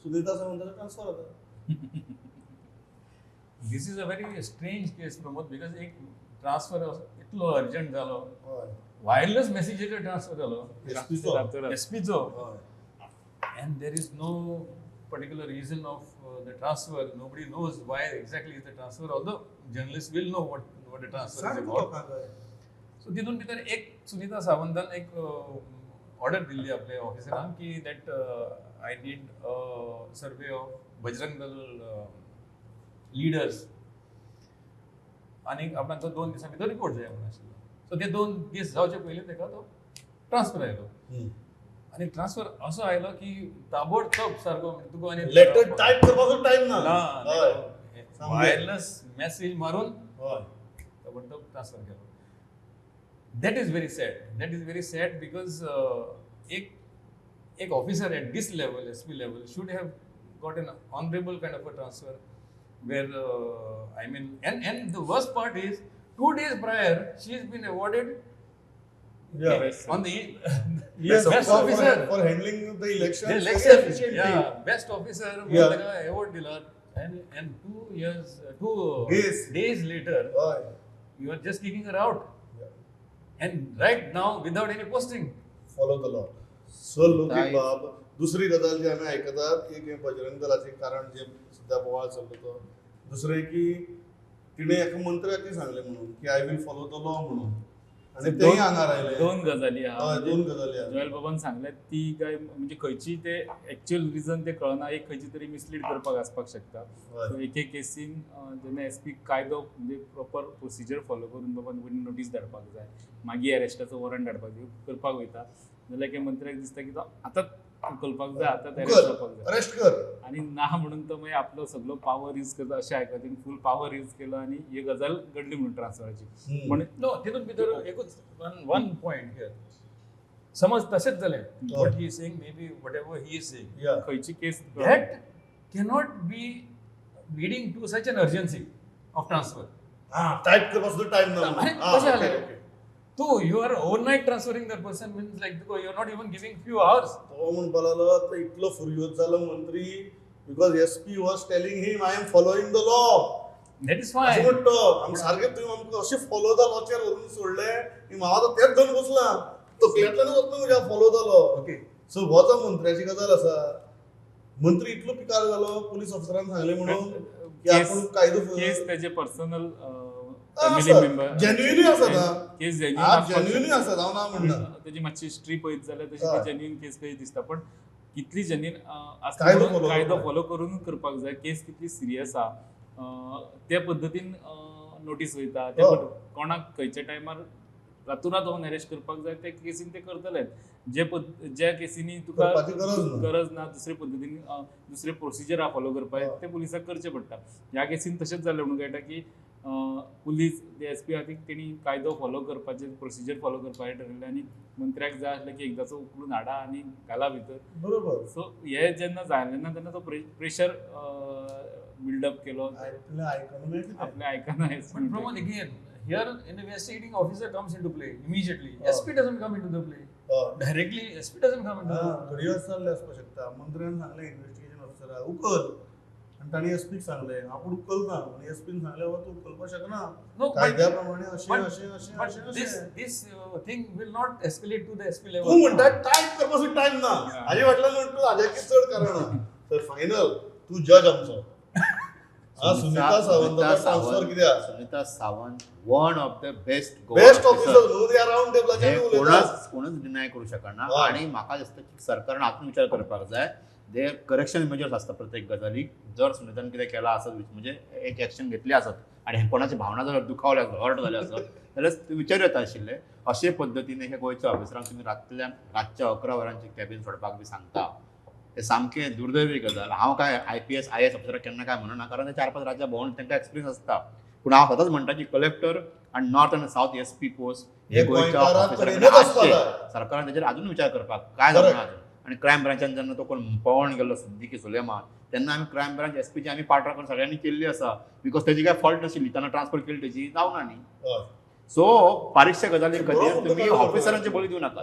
Sunita सावंताचो transfer जाता. This is a very strange case, Pramod, because एक transfer इतलो urgent जालो, वायरलेस मेसेजीचेर ट्रान्सफर जालो एसपीचो, एसपीचो, and there is no particular reason of the transfer. Nobody knows why exactly is the transfer, although journalist will know what the transfer is about. So तितून भितर एक सुनीता सावंतान एक order दिल्ली आपल्या ऑफिसरांक की that I need a survey of Bajrang Dal leaders आनी आपणाक तो 2 दिसां भितर रिपोर्ट जाय म्हणून आशिल्लो. सो ते 2 दीस जावचे पयलीं ताका तो ट्रान्सफर आयलो आनी ट्रान्सफर असो आयलो की ताबडतोब सारको तुका आनी लेटर टायप करपाचो टायम ना, वायरलेस मॅसेज मारून ताबडतोब ट्रान्सफर केलो. That is very sad. That is very sad because एक officer at this level, SP level, should have got an honorable kind of a transfer where I mean, and the worst part is 2 days prior she has been awarded on the best officer for handling the election. The election, yeah, best officer award dila, and 2 days later you are just kicking her out. And right now without any posting. Follow the law. So लोकीक बाब दुसरी गजाल जी आमी आयकतात एक हें बजरंग दलाचें कारण जें सद्या बोवाळ चल्लो तो, दुसरें की तिणें एका मंत्र्याकय सांगलें म्हणून की I will follow the law म्हणून, आनी तेय आंगार आयले. दोन गजाली आहा. दोन गजाली आहा. जोएल बाबान सांगलें ती काय म्हणजे खंयची ते एक्चुअल रिजन ते कळना, एक खंयची तरी मिसलीड करपाक आसपाक शकता. एक एक केसीन जेन्ना एस पी कायदो म्हणजे प्रॉपर प्रोसिजर फॉलो करून बाबा नोटीस धाडपाक जाय, मागीर अरेस्टाचो वॉरंट धाडपाक करपाक वयता, जाल्यार एका मंत्र्याक दिसता की तो आतां उखलपाक जाय, आतां अरेस्ट जावपाक जाय, अरेस्ट कर, आनी ना म्हणून तो मागीर आपलो सगळो पावर यूज करता अशें आयकता. तेणी फूल पावर यूज केलो आनी ही गजाल घडली म्हणून ट्रान्सफराची. पण नो, तितून भितर एकूच वन पॉयंट here, समज तशेंच जालें, what he is saying maybe whatever he is saying, खंयची case that cannot be leading to such an urgency of transfer. Type करपाक सुद्दां टायम ना. कशें जालें तू you are overnight transferring that person, means like you are not even giving few hours. तो म्हणपाक लागलो तो इतलो फुर्योज जालो मंत्री because SP was telling him I am following the law. That is fine. म्हणतो आमी सारकें तुवें आमकां अशें फॉलो the लॉचेर व्हरून सोडलें की हांव आतां तेंच धरून बसलां, तकलेंतल्यानूच वतना म्हज्या follow the law. Okay, so हो जो मंत्र्याची गजाल आसा, मंत्री इतलो पिकार जालो पुलीस ऑफिसरान सांगलें म्हणून की आपूण कायदो केस तेजे पर्सनल फॅमिली मेंबर जेन्युइनूय आसा, केस जेन्युइनूय आसा, हांव ना म्हणना. तेजी मातशी हिस्ट्री पळयत जाल्यार तशी ती जेन्युइन केस कशी दिसता, पण कितली जेन्युइन आसता कायदो फॉलो करून करपाक जाय. केस कितली सिरियस आहा त्या पद्दतीन नोटीस वयता, त्या कोणाक खंयच्या टायमार रातोरात वचून अरेस्ट करपाक जाय त्या केसीन ते करतले. जे ज्या केसीनी तुका गरज ना दुसरे पद्दतीन दुसरे प्रोसिजर आहा फॉलो करपाक ते पुलिसाक करचें पडटा. ह्या केसीन तशेंच जालें म्हणून कळटा की पुलीस एस पी आहा तेणी कायदो फॉलो करपाचें प्रोसिजर फॉलो करपाचें ठरयलें आनी मंत्र्याक जाय आसलें की एकदांचो उखलून हाडा आनी घाला भितर. बरोबर. सो हे जेन्ना जालें ना तेन्ना तो प्रेशर बिल्डअप केलो, आपलें आयकना. But Pramod, again, here investigating officer comes into play immediately. SP doesn't come into the play. Directly SP doesn't come into the play. घडये जाल्लें आसपाक शकता. मंत्र्यान सांगलें इन्व्हेस्टिगेशन ऑफिसराक उखल, आनी ताणें एसपीक सांगलें आपूण उखलना, आनी एसपीन सांगलें बाबा तूं उखलपाक शकना कायद्या प्रमाणे अशें अशें अशें अशें. This thing will not escalate to the SP level. तूं म्हणटा टायप करपाक टायम ना, हाजे फाटल्यान म्हणटा हाज्याकी चड कारण आहा. तर फायनल तूं जज आमचो. सुनीता सावंत ट्रान्सफर कित्याक? Sunita Sawant one of the best best officer म्हणून ह्या रावंड टेबलाचेर कोणूच डिनाय करूं शकना. आनी म्हाका दिसता की सरकारान आत्मविचार करपाक जाय. दे करेक्शन मेजर्स आसता प्रत्येक गजालीक. जर सुनीतान कितें केलां आसत म्हणजे एक एक्शन घेतली आसत आनी कोणाची भावना जर दुखावल्या आसत, हर्ट जाल्या आसत जाल्यार विचार येता आशिल्ले. अशे पद्दतीन हे गोंयच्या ऑफिसरांक तुमी रातच्या 11 वरांची कॅबीन सोडपाक बी सांगता, हे सामकें दुर्दैवी गजाल. हांव काय IPS IAS ऑफिसराक केन्ना काय म्हणना, कारण ते 4-5 राज्यां भोंवून तांकां एक्सपिरियन्स आसता. पूण हांव सदांच म्हणटा की कलेक्टर आनी नॉर्थ आनी सावथ SP post हे गोंयच्या ऑफिसरां कडेन आसचे. सरकारान तेजेर अजून विचार करपाक काय जावना अजून. आनी क्रायम ब्रांचान जेन्ना तो कोण पळोवन गेल्लो सिद्दीकी सुलेमान, तेन्ना आमी क्रायम ब्रांच एसपीची आमी पार्टनर करून सगळ्यांनी केल्ली आसा, because तेजी काय फॉल्ट नाशिल्ली, तांकां ट्रान्सफर केली तेजी जावना न्ही. सो बारीकश्या गजाली खातीर तुमी ऑफिसरांचे बळी दिवं नाका.